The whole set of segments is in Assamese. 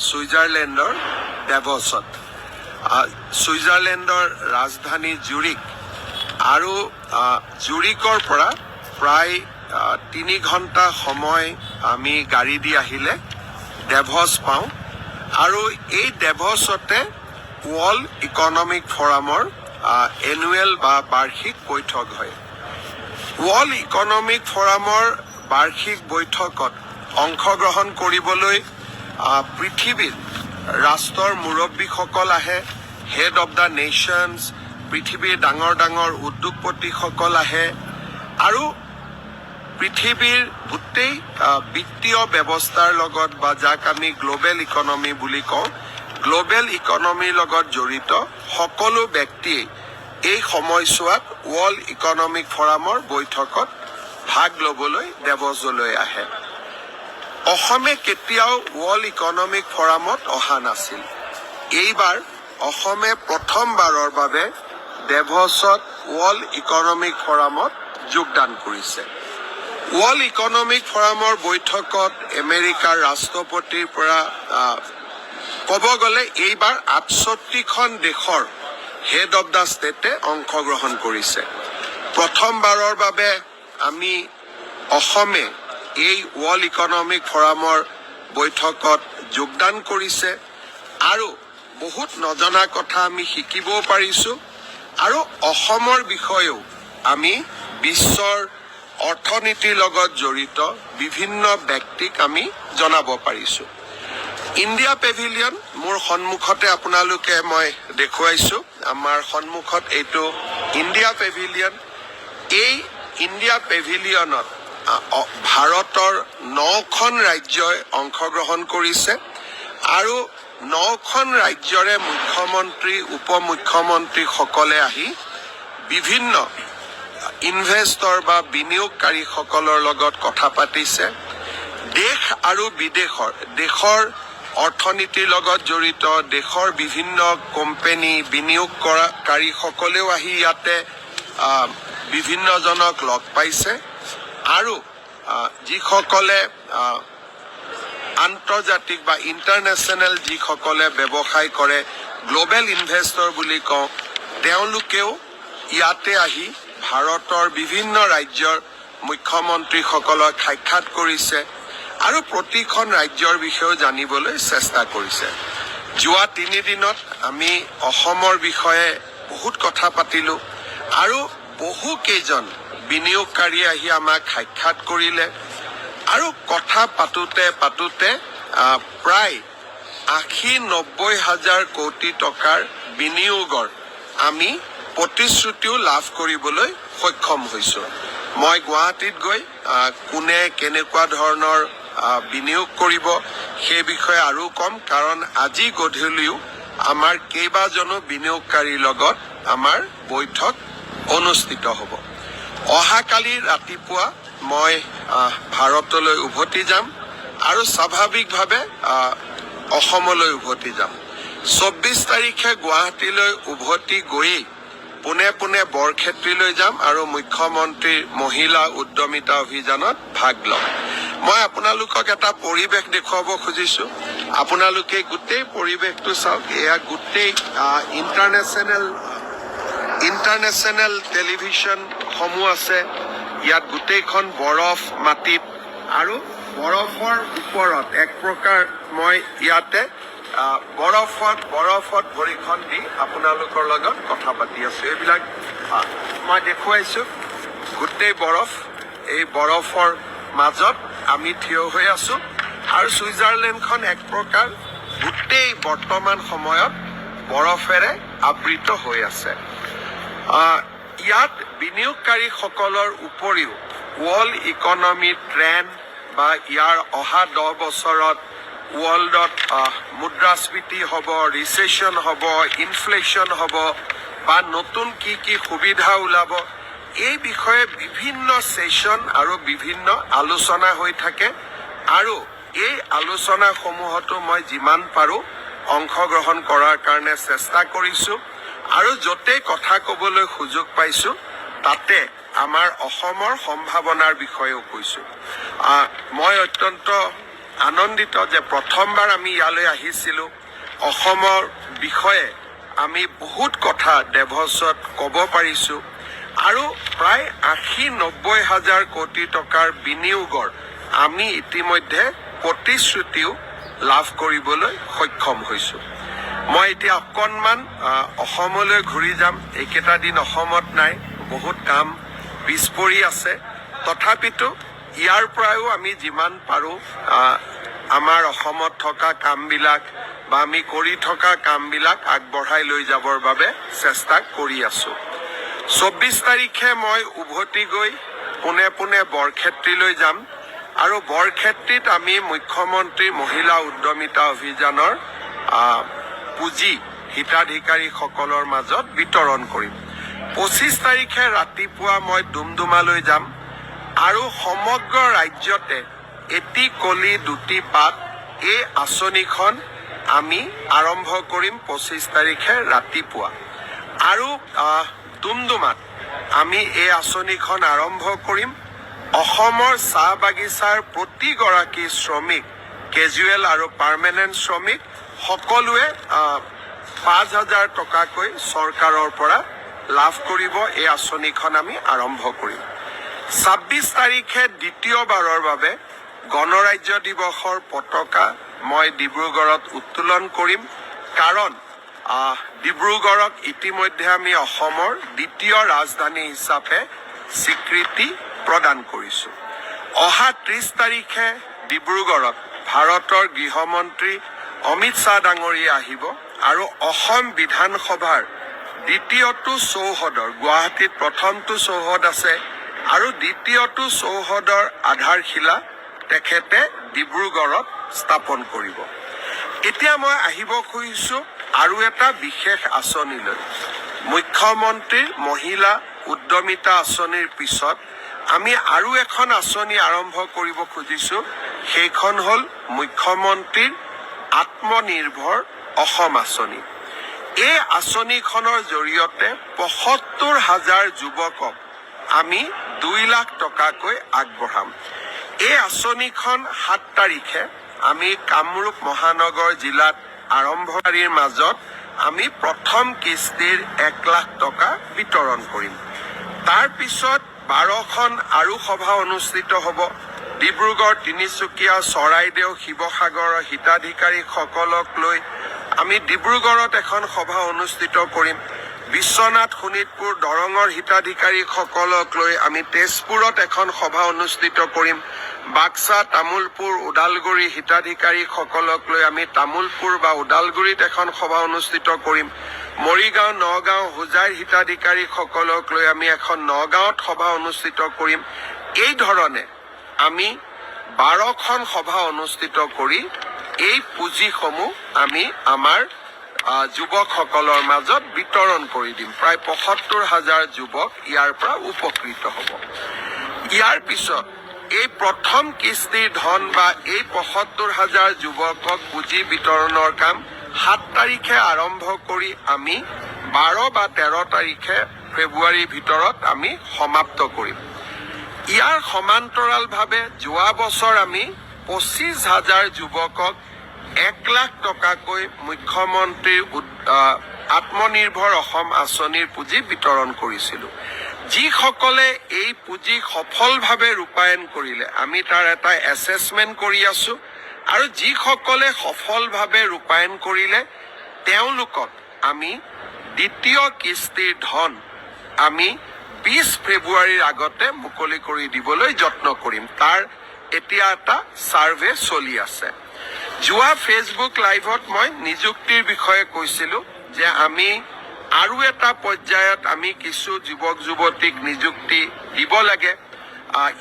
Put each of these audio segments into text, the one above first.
ছুইজাৰলেণ্ডৰ ডেভছত, ছুইজাৰলেণ্ডৰ ৰাজধানী জুৰিক আৰু জুৰিকৰ পৰা প্ৰায় 3 ঘণ্টা সময় আমি গাড়ী দি আহিলে ডেভছ পাওঁ আৰু এই ডেভছতে ৱৰ্ল্ড ইকনমিক ফৰামৰ এনুৱেল বা বাৰ্ষিক বৈঠক হয়। ৱৰ্ল্ড ইকনমিক ফৰামৰ বাৰ্ষিক বৈঠকত অংশগ্ৰহণ কৰিবলৈ পৃথিৱীৰ ৰাষ্ট্ৰৰ মুৰব্বীসকল আহে, হেড অফ the nations, পৃথিৱীৰ ডাঙৰ ডাঙৰ উদ্যোগপতিসকল আহে আৰু পৃথিৱীৰ গোটেই বিত্তীয় ব্যৱস্থাৰ লগত বা যাক আমি গ্ল'বেল ইকনমি বুলি কওঁ, গ্ল'বেল ইকনমিৰ লগত জড়িত সকলো ব্যক্তিয়েই এই সময়ছোৱাত ৱৰ্ল্ড ইকনমিক ফৰামৰ বৈঠকত ভাগ ল'বলৈ ডেভছলৈ আহে। অসমে কেতিয়াও ৱৰ্ল্ড ইকনমিক ফৰামত অহা নাছিল। এইবাৰ অসমে প্ৰথমবাৰৰ বাবে ডেভছত ৱৰ্ল্ড ইকনমিক ফৰামত যোগদান কৰিছে। ৱৰ্ল্ড ইকনমিক ফৰামৰ বৈঠকত আমেৰিকাৰ ৰাষ্ট্ৰপতিৰ পৰা ক'ব গ'লে এইবাৰ 68খন দেশৰ হেড অফ the ষ্টেটে অংশগ্ৰহণ কৰিছে। প্ৰথমবাৰৰ বাবে আমি অসমে এই ৱৰ্ল্ড ইকনমিক ফৰামৰ বৈঠকত যোগদান কৰিছে আৰু বহুত নজনা কথা আমি শিকিবও পাৰিছো আৰু অসমৰ বিষয়েও আমি বিশ্বৰ অৰ্থনীতিৰ লগত জড়িত বিভিন্ন ব্যক্তিক আমি জনাব পাৰিছো। ইণ্ডিয়া পেভিলিয়ন মোৰ সন্মুখতে আপোনালোকে মই দেখুৱাইছো। আমাৰ সন্মুখত এইটো ইণ্ডিয়া পেভিলিয়ন। এই ইণ্ডিয়া পেভিলিয়নত ভাৰতৰ নখন ৰাজ্যই অংশগ্ৰহণ কৰিছে আৰু নখন ৰাজ্যৰে মুখ্যমন্ত্ৰী, উপ মুখ্যমন্ত্ৰীসকলে আহি বিভিন্ন ইনভেষ্টৰ বা বিনিয়োগকাৰীসকলৰ লগত কথা পাতিছে। দেশ আৰু বিদেশৰ, দেশৰ অৰ্থনীতিৰ লগত জড়িত দেশৰ বিভিন্ন কোম্পানী, বিনিয়োগ কৰাকাৰীসকলেও আহি ইয়াতে বিভিন্নজনক লগ পাইছে আৰু যিসকলে আন্তৰ্জাতিক বা ইণ্টাৰনেশ্যনেল যিসকলে ব্যৱসায় কৰে, গ্ল'বেল ইনভেষ্টৰ বুলি কওঁ, তেওঁলোকেও ইয়াতে আহি ভাৰতৰ বিভিন্ন ৰাজ্যৰ মুখ্যমন্ত্ৰীসকলক সাক্ষাৎ কৰিছে আৰু প্ৰতিখন ৰাজ্যৰ বিষয়েও জানিবলৈ চেষ্টা কৰিছে। যোৱা 3 দিনত আমি অসমৰ বিষয়ে বহুত কথা পাতিলোঁ আৰু বহু কেইজন বিনিয়োগকাৰীয়ে আহি আমাক সাক্ষাৎ কৰিলে আৰু কথা পাতোতে পাতোতে প্ৰায় 80-90 হাজাৰ কোটি টকাৰ বিনিয়োগৰ আমি প্ৰতিশ্ৰুতিও লাভ কৰিবলৈ সক্ষম হৈছোঁ। মই গুৱাহাটীত গৈ কোনে কেনেকুৱা ধৰণৰ বিনিয়োগ কৰিব সেই বিষয়ে আৰু ক'ম, কাৰণ আজি গধূলিও আমাৰ কেইবাজনো বিনিয়োগকাৰীৰ লগত আমাৰ বৈঠক অনুষ্ঠিত হ'ব। অহাকালি ৰাতিপুৱা মই ভাৰতলৈ উভতি যাম আৰু স্বাভাৱিকভাৱে অসমলৈ উভতি যাম। 24 তাৰিখে গুৱাহাটীলৈ উভতি গৈয়েই পোনে পোনে বৰক্ষেত্ৰীলৈ যাম আৰু মুখ্যমন্ত্ৰীৰ মহিলা উদ্যমিতা অভিযানত ভাগ ল'ম। মই আপোনালোকক এটা পৰিৱেশ দেখুৱাব খুজিছো। আপোনালোকে গোটেই পৰিৱেশটো চাওক। এয়া গোটেই ইণ্টাৰনেশ্যনেল টেলিভিশ্যনসমূহ আছে ইয়াত। গোটেইখন বৰফ মাটিত আৰু বৰফৰ ওপৰত এক প্ৰকাৰ মই ইয়াতে বৰফত ভৰিখন দি আপোনালোকৰ লগত কথা পাতি আছো। এইবিলাক মই দেখুৱাইছো, গোটেই বৰফ। এই বৰফৰ মাজত আমি থিয় হৈ আছো আৰু ছুইজাৰলেণ্ডখন এক প্ৰকাৰ গোটেই বৰ্তমান সময়ত বৰফেৰে আবৃত হৈ আছে। ইয়াত বিনিয়োগকাৰীসকলৰ উপৰিও ৱৰ্ল্ড ইকনমি ট্ৰেণ্ড বা ইয়াৰ অহা 10 বছৰত ৱৰ্ল্ডত মুদ্ৰাস্ফীতি হ'ব, ৰিচেশ্যন হ'ব, ইনফ্লেশ্যন হ'ব বা নতুন কি কি সুবিধা ওলাব, এই বিষয়ে বিভিন্ন ছেশ্যন আৰু বিভিন্ন আলোচনা হৈ থাকে আৰু এই আলোচনাসমূহতো মই যিমান পাৰোঁ অংশগ্ৰহণ কৰাৰ কাৰণে চেষ্টা কৰিছোঁ আৰু য'তেই কথা ক'বলৈ সুযোগ পাইছোঁ তাতে আমাৰ অসমৰ সম্ভাৱনাৰ বিষয়েও কৈছোঁ। মই অত্যন্ত আনন্দিত যে প্ৰথমবাৰ আমি ইয়ালৈ আহিছিলোঁ। অসমৰ বিষয়ে আমি বহুত কথা ডেভছত ক'ব পাৰিছোঁ আৰু প্ৰায় 80-90 হাজাৰ কোটি টকাৰ বিনিয়োগৰ আমি ইতিমধ্যে প্ৰতিশ্ৰুতিও লাভ কৰিবলৈ সক্ষম হৈছোঁ। মই এতিয়া অকণমান অসমলৈ ঘূৰি যাম। এইকেইটা দিন অসমত নাই, বহুত কাম পিছ পৰি আছে। তথাপিতো ইয়াৰ পৰাও আমি যিমান পাৰোঁ আমাৰ অসমত থকা কামবিলাক বা আমি কৰি থকা কামবিলাক আগবঢ়াই লৈ যাবৰ বাবে চেষ্টা কৰি আছোঁ। 24 তাৰিখে মই উভতি গৈ পোনে পোনে বৰক্ষেত্ৰীলৈ যাম আৰু বৰক্ষেত্ৰীত আমি মুখ্যমন্ত্ৰী মহিলা উদ্যমিতা অভিযানৰ পুঁজি হিতাধিকাৰীসকলৰ মাজত বিতৰণ কৰিম। 25 তাৰিখে ৰাতিপুৱা মই ডুমডুমালৈ যাম আৰু সমগ্ৰ ৰাজ্যতে এটি কলি দুটি পাত এই আঁচনিখন আমি আৰম্ভ কৰিম 25 তাৰিখে ৰাতিপুৱা। আৰু ডুমডুমাত আমি এই আঁচনিখন আৰম্ভ কৰিম। অসমৰ চাহ বাগিচাৰ প্ৰতিগৰাকী শ্ৰমিক, কেজুৱেল আৰু পাৰ্মানেণ্ট শ্ৰমিক সকলোৱে 5,000 টকাকৈ চৰকাৰৰ পৰা লাভ কৰিব। এই আঁচনিখন আমি আৰম্ভ কৰিম। 26 তাৰিখে দ্বিতীয়বাৰৰ বাবে গণৰাজ্য দিৱসৰ পতাকা মই ডিব্ৰুগড়ত উত্তোলন কৰিম, কাৰণ ডিব্ৰুগড়ক ইতিমধ্যে আমি অসমৰ দ্বিতীয় ৰাজধানী হিচাপে স্বীকৃতি প্ৰদান কৰিছোঁ। অহা 30 তাৰিখে ডিব্ৰুগড়ত ভাৰতৰ গৃহমন্ত্ৰী অমিত শ্বাহ ডাঙৰীয়া আহিব আৰু অসম বিধানসভাৰ দ্বিতীয়টো চৌহদৰ, গুৱাহাটীত প্ৰথমটো চৌহদ আছে, আৰু দ্বিতীয়টো চৌহদৰ আধাৰশিলা তেখেতে ডিব্ৰুগড়ত স্থাপন কৰিব। এতিয়া মই আহিব খুজিছোঁ আৰু এটা বিশেষ আঁচনিলৈ। মুখ্যমন্ত্ৰীৰ মহিলা উদ্যমিতা আঁচনিৰ পিছত আমি আৰু এখন আঁচনি আৰম্ভ কৰিব খুজিছোঁ। সেইখন হ'ল মুখ্যমন্ত্ৰীৰ আত্মনিৰ্ভৰ অসম আঁচনি। এই আঁচনিখনৰ জৰিয়তে 75 হাজাৰ যুৱকক আমি 2 লাখ টকাকৈ আগবঢ়াম। এই আঁচনিখন 7 তাৰিখে আমি কামৰূপ মহানগৰ জিলাত আৰম্ভকাৰীৰ মাজত আমি প্ৰথম কিস্তিৰ 1 লাখ টকা বিতৰণ কৰিম। তাৰ পিছত 12খন আৰু সভা অনুষ্ঠিত হ'ব। ডিব্ৰুগড়, তিনিচুকীয়া, চৰাইদেউ, শিৱসাগৰৰ হিতাধিকাৰীসকলক লৈ আমি ডিব্ৰুগড়ত এখন সভা অনুষ্ঠিত কৰিম। বিশ্বনাথ, শোণিতপুৰ, দৰঙৰ হিতাধিকাৰীসকলক লৈ আমি তেজপুৰত এখন সভা অনুষ্ঠিত কৰিম। বাক্সা, তামোলপুৰ, ওদালগুৰি হিতাধিকাৰীসকলক লৈ আমি তামোলপুৰ বা ওদালগুৰিত এখন সভা অনুষ্ঠিত কৰিম। মৰিগাঁও, নগাঁও, হোজাইৰ হিতাধিকাৰীসকলক লৈ আমি এখন নগাঁৱত সভা অনুষ্ঠিত কৰিম। এই ধৰণে আমি 12খন সভা অনুষ্ঠিত কৰি এই পুঁজিসমূহ আমি আমাৰ যুৱকসকলৰ মাজত বিতৰণ কৰি দিম। প্ৰায় 75 হাজাৰ যুৱক ইয়াৰ পৰা উপকৃত হ'ব। ইয়াৰ পিছত এই প্ৰথম কিস্তিৰ ধন বা এই 75 হাজাৰ যুৱকক পুঁজি বিতৰণৰ কাম 7 তাৰিখে আৰম্ভ কৰি আমি 12 বা 13 তাৰিখে ফেব্ৰুৱাৰীৰ ভিতৰত আমি সমাপ্ত কৰিম। ইয়াৰ সমান্তৰালভাৱে যোৱা বছৰ আমি 25 হাজাৰ যুৱকক 1 লাখ টকাকৈ মুখ্যমন্ত্ৰীৰ আত্মনিৰ্ভৰ অসম আঁচনিৰ পুঁজি বিতৰণ কৰিছিলোঁ। যিসকলে এই পুঁজি সফলভাৱে ৰূপায়ণ কৰিলে, আমি তাৰ এটা এছেচমেণ্ট কৰি আছো আৰু যিসকলে সফলভাৱে ৰূপায়ণ কৰিলে তেওঁলোকক আমি দ্বিতীয় কিস্তিৰ ধন আমি 20 ফেব্ৰুৱাৰীৰ আগতে মুকলি কৰি দিবলৈ যত্ন কৰিম। তাৰ এতিয়া এটা ছাৰ্ভে চলি আছে। যোৱা ফেচবুক লাইভত মই নিযুক্তিৰ বিষয়ে কৈছিলো যে আমি আৰু এটা পৰ্যায়ত আমি কিছু যুৱক যুৱতীক নিযুক্তি দিব লাগে।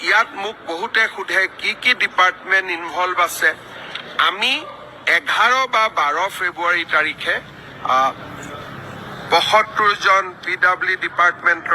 ইয়াত মোক বহুতে সোধে কি কি ডিপাৰ্টমেণ্ট ইনভলভ আছে। আমি 11 বা 12 ফেব্ৰুৱাৰী তাৰিখে 75জন পি ডাব্লিউ ডিপাৰ্টমেণ্টৰ